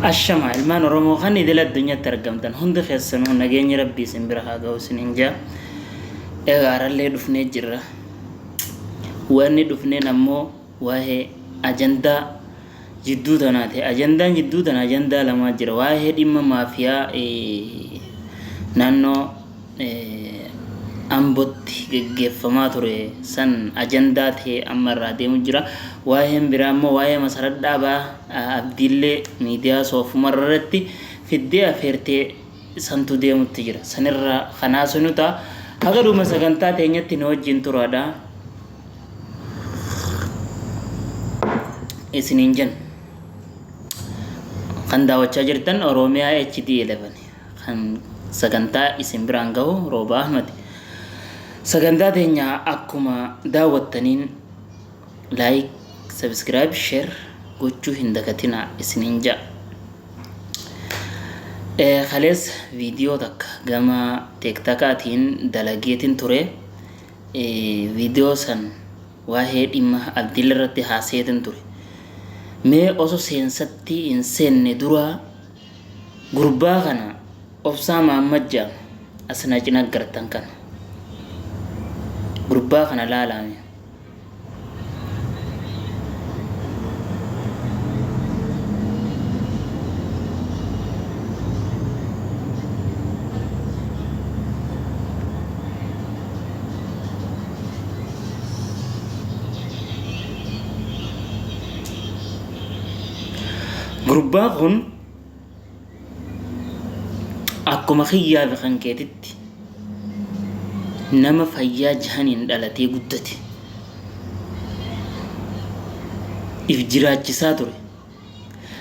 Ashama ilmaan Oromoo kan idil addunyaatti argamtan hundi keessanuu nageenyi rabbii isin bira haa ga'u isiniin jaa. Egaa har'allee dhufnee jirra. Wanni dhufneen ammoo waa'ee ajandaa jidduu tanaati. Ajandaan jidduu tana ajandaa lamaa jira. Waa'ee dhimma maafiyaa naannoo Ambotti geggeeffamaa ture san ajandaa ta'ee amma irraa deemu jira. Waa'een biraa immoo waa'ee Masarat Dhaabaa Abdiillee miidiyaa Soofumar irratti fiddee afeertee santu deemutti jira. Sanirraa kan haasofnu ta'a. Haga dhuma sagantaa teenyatti nu wajjin turaadha. Isiniin jenna. Kan daawwachaa jirtan Oromiyaa HD 11. Kan sagantaa isin biraan gahu Roobaa Ahmad. Sagantaa teenya akkuma daawwattaniin like, subscribe, share gochuu hin dagatinaa isiniin ja'a. Kaleessa viidiyoo takka gama teektakaatiin dalageetiin ture. Viidiyoo san waa'ee dhimma Abdiilla irratti haasayeetiin ture. Mee osoo seensatti hin seenne dura Gurbaa kana Obsaa Maammad jedhama. As na cina gartan kana. Gurbaa kana laalaa mee. Gurbaan kun akkuma kiyyaa fi kan keetitti nama fayyaa jahaniin dhalatee guddate. If jiraachisaa ture.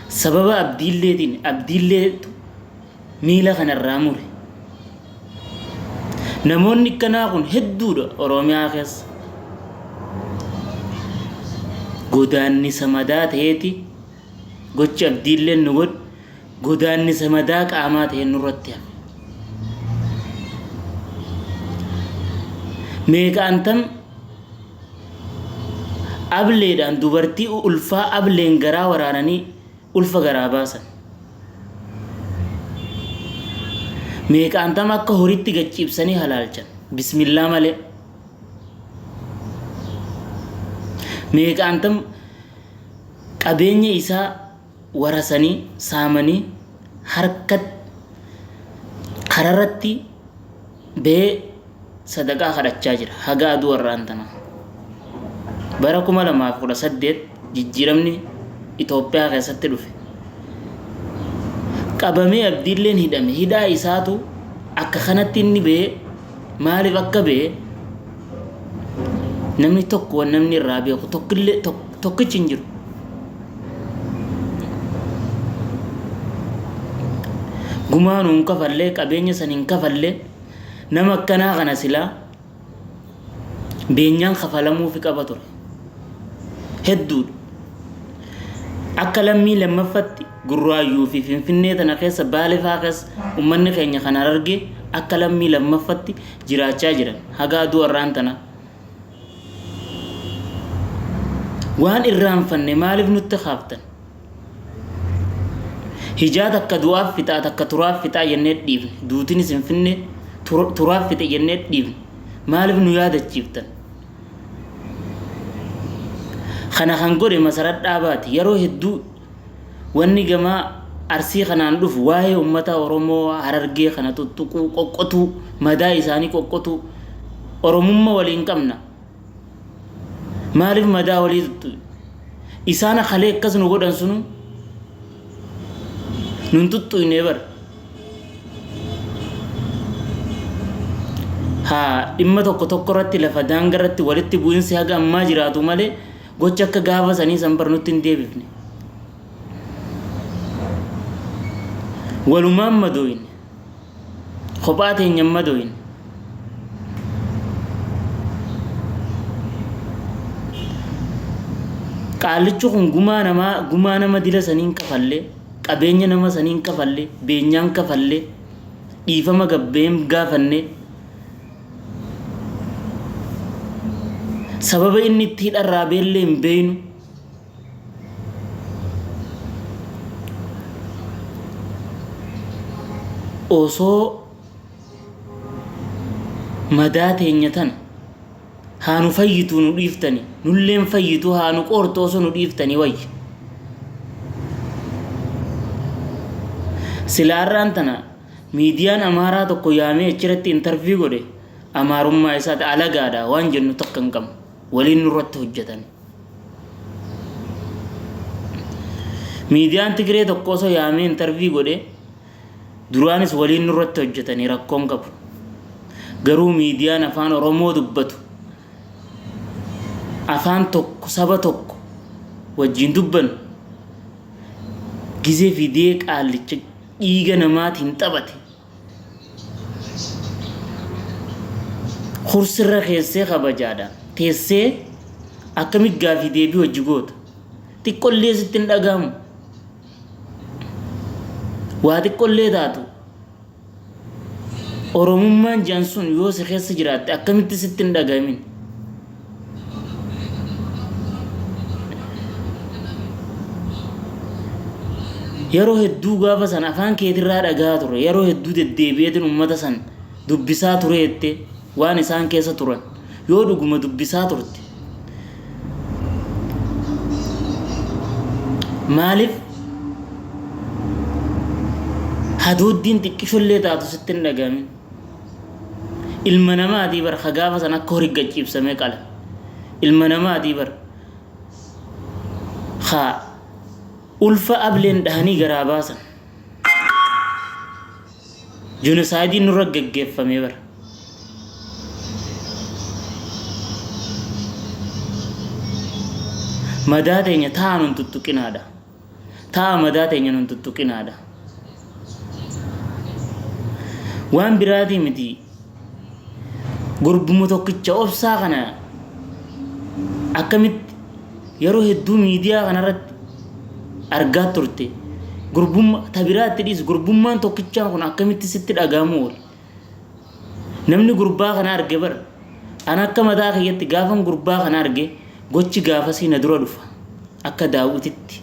Sababa abdiilleetiin abdiilleetu miila kanarraa mure. Namoonni akkanaa kun hedduudha Oromiyaa keessa. Godaannisa madaa ta'eeti gochi abdiilleen nu godhe godaannisa madaa qaamaa ta'e nurratti hafe. Meeqaantam ableedhaan dubartii ulfaa ableen garaa waraananii ulfa garaa baasan. Meeqaantam akka horitti gad ciibsanii halaalchan. Bismillaa malee. Meeqaantam qabeenya isaa warasanii saamanii harka kararratti ba'ee sadaqaa kadhachaa jira haga aduu har'aan tanaa. Bara 2018 jijjiiramni Itoophiyaa keessatti dhufe. Qabamee abdiilleen hidhame. Hidhaa isaatu akka kanatti inni ba'ee maaliif akka ba'e namni tokko waan namni irraa beeku tokkillee tokkichi hin jiru. Gumaa nuun kafallee qabeenya san hin kafallee nama akkanaa kana silaa beenyaan kafalamuufi qaba ture. Hedduudha. Akka lammii lammaffatti Gurraayyuu fi Finfinnee tana keessa Baale faa keessa ummanni keenya kan Harargee akka lammii lammaffatti jiraachaa jiran haga aduu har'aan tanaa. Waan irraanfanne maaliif nutti kaaftan? Hijaa takka du'aaf fixaa takka turaaf fixaa jennee dhiifne. Duutinis hin finne turaaf fixe jennee dhiifne. Maaliif nu yaadachiiftan? Kana kan godhe Masarat Dhaabaati. Yeroo hedduu wanni gama Arsii kanaan dhufu waa'ee uummata Oromoo Harargee kana tuttuquu, qoqqotuu, madaa isaanii qoqqotuu. Oromumma waliin qabna. Maaliif madaa walii tuttuqu? Isaan kalee akkas nu godhan sunu nun tuttuqne bara. Haa dhimma tokko tokko irratti lafa daanga irratti walitti bu'insi haga ammaa jiraatu malee gocha akka gaafa sanii san bar nutti hin deebifne. Walumaan madooyne. Kophaa teenya hin madooyne. Qaallichi kun gumaa namaa gumaa nama dila saniin kafallee qabeenya nama saniin kafallee beenyaan kafallee dhiifama gabbeen gaafannee sababa inni itti hidharraa beellee hin beeynu. Osoo madaa teenya tana haa nu fayyituu nu dhiiftani, nulleen fayyituu haa nu qoortu osoo nu dhiiftanii wayya. Sila har'aan tana miidiyaan Amaaraa tokko yaamee achirratti intarvii godhe Amaarummaa isaati alagaadha waan jennu takka hin qabnu. Waliin nurratti hojjetan. Miidiyaan Tigree tokko osoo yaamee intarvii godhe duraanis waliin nurratti hojjetanii rakkoon qabu. Garuu miidiyaan afaan Oromoo dubbatu afaan tokko saba tokko wajjin dubbannu gizee fidee qaallicha dhiiga namaatiin taphate kursirra keessee kabajaadha teessee akkamitti gaafii deebii hojii goota xiqqollee sitti hin dhaga'amu waa xiqqollee taatu Oromummaan jedhan sun yoo si keessa jiraatte akkamitti sitti hin dhagahamin? Yeroo hedduu gaafa san afaan keetirraa dhagahaa ture. Yeroo hedduu deddeebi'eetiin uummata san dubbisaa ture jette waan isaan keessa turan. Yoo dhuguma dubbisaa turte. Maaliif hadooddiin xiqqishollee taatu sitti hin dhagahamin? Ilma namaatii bar ka gaafa san akka horii gad ciibsamee qala. Ilma namaatii bar ka ulfa ableen dhahanii garaa baasan. Jonosaayidiin nurra gaggeeffamee bara. Madaa teenya ta'a nun tuttuqinaadha. Ta'a madaa teenya nun tuttuqinaadha. Waan biraatii miti gurbuma tokkicha obsaa kana akkamitti yeroo hedduu miidiyaa kanarratti argaa turte gurbumma ta biraatti dhiis gurbummaan tokkichaan kun akkamitti sitti dhaga'amuu oole namni gurbaa kana arge bar an akka mataa kiyyatti gaafan gurbaa kana arge gochi gaafasii na dura dhufa akka daawwititti.